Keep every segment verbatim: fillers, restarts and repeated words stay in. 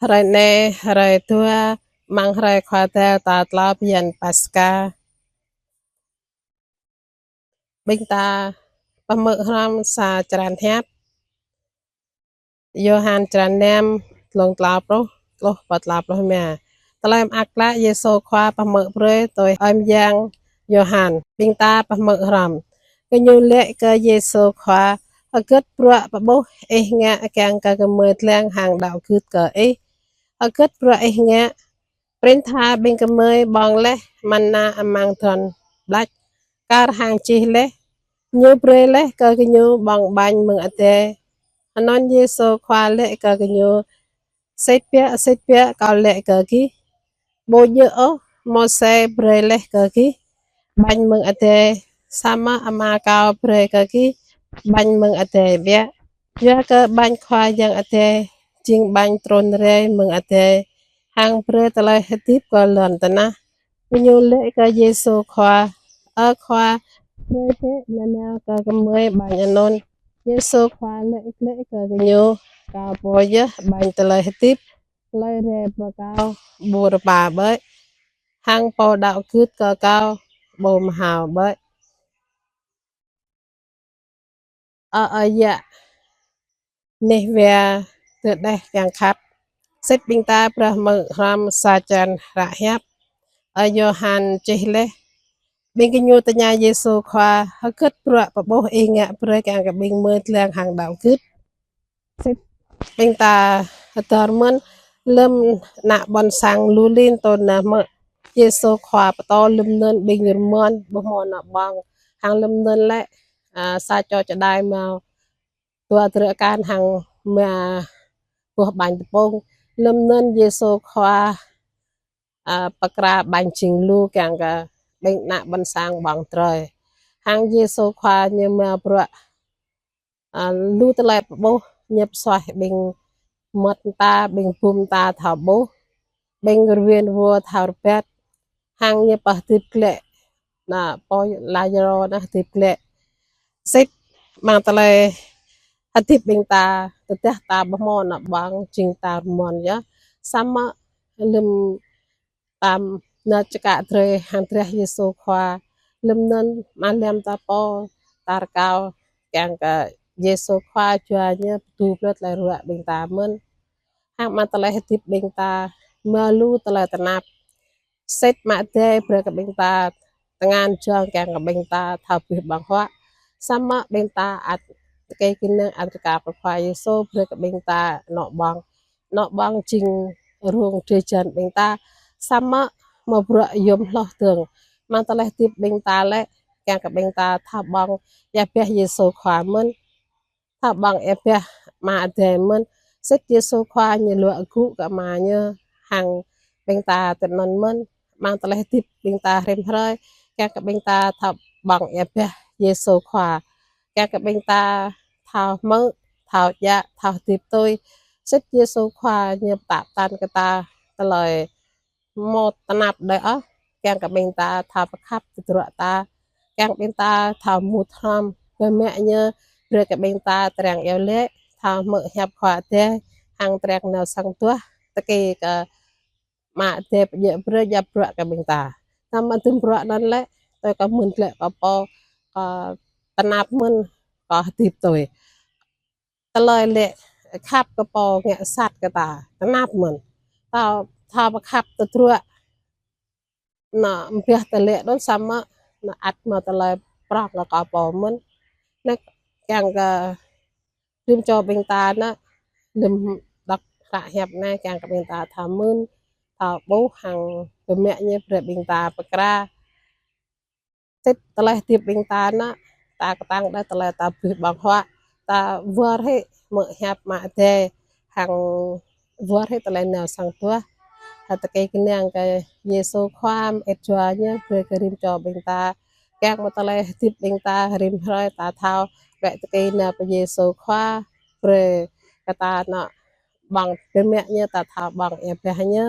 Hrơi anai, hrơi dua, amăng hrơi Khua Adai tal tlâo bơyan Paskha. Ƀing ta pơhmư̆ hrŏm sa črăn hiăp. Yôhan črăn năm, glông tlâo pluh, truh pơ tlâo pluh rơma. Tơlơi mơak klă Yêsu Khua pơhmư̆ brơi tui ơi mơyang Yôhan. Ƀing ta pơhmư̆ hrŏm. Gơñu laĭ kơ Yêsu Khua: Hơgĕt bruă pơƀuh Ih ngă kiăng kơ gơmơi lăng hăng đaŏ gưt kơ Ih? Hơgĕt bruă Ih ngă? Prin tha ƀing gơmơi ƀơ̆ng laih manna amăng tơdron ƀlăč, kar hăng čih laih: Ñu brơi laih kơ gơñu ƀơ̆ng ƀañ mơ̆ng adai. Anŭn Yêsu Khua laĭ kơ gơñu: Sĭt biă, sĭt biă, Kâo laĭ kơ gih, ƀu djơ̆ ôh Môseh brơi laih kơ gih ƀañ mơ̆ng adai, samơ̆ Ama Kâo brơi kơ gih ƀañ mơ̆ng adai biă. Yua kơ ƀañ Khua Yang Adai jing ƀañ trŭn rai mơ̆ng adai, hăng brơi tơlơi hơdip kơ lŏn tơnah. Gơñu laĭ kơ Yêsu Khua: Ơ Khua, brơi bĕ nanao kơ gơmơi ƀañ anŭn. Yêsu Khua laĭ glaĭ kơ gơñu: Kâo pô yơh ƀañ tơlơi hơdip. Hlơi rai pơ Kâo ƀu rơpa ƀơi, hăng pô đaŏ gưt kơ Kâo ƀu mơhao ƀơi. Ơ, ơ, yă, neh wa tơdeh kiăng khăp. Sĭt ƀing ta pơhmư̆ hrŏm sa črăn hră hiăp. Ơi Yôhan čih laih. Ƀing gơñu tơña Yêsu Khua: Hơgĕt bruă pơƀuh Ih ngă brơi kiăng kơ ƀing gơmơi lăng hăng đaŏ gưt? Sĭt ƀing ta hơdơr mơ̆n, lơ̆m ană ƀôn sang lu lin tơnah mơ̆ Yêsu Khua pơtô lơ̆m anŭn ƀing rơmơn ƀu hmâo anŏ ƀơ̆ng. Hăng lơ̆m anŭn lĕ, a, sa čô čơđai mă dua drơi akan hăng mă boh ƀañ tơpŭng. Lơ̆m anŭn Yêsu Khua, a, pơkra ƀañ jing lu kiăng kơ ƀing ană ƀôn sang ƀơ̆ng drơi. Hăng Yêsu Khua ñu mă bruă a, lu tơlơi pơƀuh, ñu pơsuaih ƀing mơmŏt ta, ƀing bum ta thâo ƀuh, ƀing rơwen rơwo thâo rơbat, hăng ñu pơhơdip glaĭ, ană pô Lazarô anŭn hơdip glaĭ. Sĭt, amăng tơlơi hơdip ƀing ta, tơdah ta ƀu hmâo anŏ ƀơ̆ng, jing ta rơmơn yơh. Samơ̆ lơ̆m ta nao čơkă drơi hăng drah Yêsu Khua. Lơ̆m anŭn mlam ta pô, ta rơkâo kiăng kơ Yêsu Khua jua ñu pơdu brơi tơlơi ruă ƀing ta mơ̆n. Hăng amăng tơlơi hơdip ƀing ta, mă lu tơlơi tơnap. Sĭt Ama Adai brơi kơ ƀing ta tơngan jơ̆ng kiăng kơ ƀing ta thâo abih ƀơ̆ng huă. Samơ̆ ƀing ta ăt tơkai kơnang ăt rơkâo kơ Khua Yêsu brơi kơ ƀing ta anŏ ƀơ̆ng. Anŏ ƀơ̆ng jing rông drơi jăn ƀing ta, samơ̆ mă bruă yôm hloh dơ̆ng. Amăng tơlơi hơdip ƀing ta lĕ, kiăng kơ ƀing ta thâo ƀơ̆ng ia biah Yêsu Khua mơ̆n, thâo ƀơ̆ng ia biah Ama Adai mơ̆n. Sĭt Yêsu Khua ñu luă gŭ kơ Ama ñu, hăng ƀing ta tui anŭn mơ̆n. Amăng tơlơi hơdip ƀing ta rĭm hrơi, kiăng kơ ƀing ta thâo ƀơ̆ng ia biah Yêsu Khua. Kiăng kơ ƀing ta thâo hmư̆, thâo djă, thâo hơdip tui. Sĭt Yêsu Khua ñu pơtă pơtăn kơ ta tơlơi mơ̆ tơnap đơi ôh. Kiăng kơ ƀing ta thâo pơkhăp tơdruă ta. Kiăng ƀing ta thâo mŭt hrŏm. Bơmĕ ñu brơi kơ ƀing ta triăng iâu laĭ, thâo hmư̆ hiăp Khua Adai, hăng triăng nao sang tuah, tơkai kơ Ama Adai pơjĕ brơi djăp bruă kơ ƀing ta. Samơ̆ dŭm bruă anŭn lĕ, tui kơ mơ̆n lĕ kơ pô, kơ tơnap mơ̆n, kơ hơdip tui. Tơlơi lĕ khăp kơ pô ngă sat kơ ta, tơnap mơ̆n. Thâo, thâo pơkhăp tơdruă. Anŏ biah tơlĕ đôč samơ̆, anŏ ăt mă tơlơi prŏng kơ kơ pô mơ̆n. Anai kiăng kơ rĭm čô ƀing ta anŭn, lơ̆m đŏk hră hiăp anai kiăng kơ ƀing ta thâo mưn, thâo ƀuh hăng bơmĕ ñu brơi ƀing ta pơkra. Sĭt tơlơi hơdip ƀing ta anŭn, ta kơtang đơi tơlơi ta abih ƀơ̆ng huă, ta wơr hĭ hmư̆ hiăp Ama Adai, hăng wơr hĭ tơlơi nao sang tuah. Ta tơkai kơnang kơ Yêsu Khua mơit jua ñu brơi kơ rĭm čô ƀing ta. Kiăng mơ̆ tơlơi hơdip ƀing ta rĭm hrơi ta thâo, wĕ tơkai nao pơ Yêsu Khua, brơi kơ ta anŏ ƀơ̆ng bơmĕ ñu, ta thâo ƀơ̆ng ia biah ñu.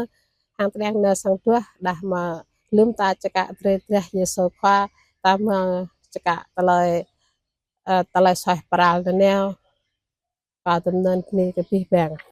Hăng triăng nao sang tuah, đah mơ̆ lơ̆m ta čơkă drơi drah Yêsu Khua, ta mơ̆ čơkă tơlơi, ơ, tơlơi suaih pral nanao. Kơ tơm anŭn bơni kơ abih bang.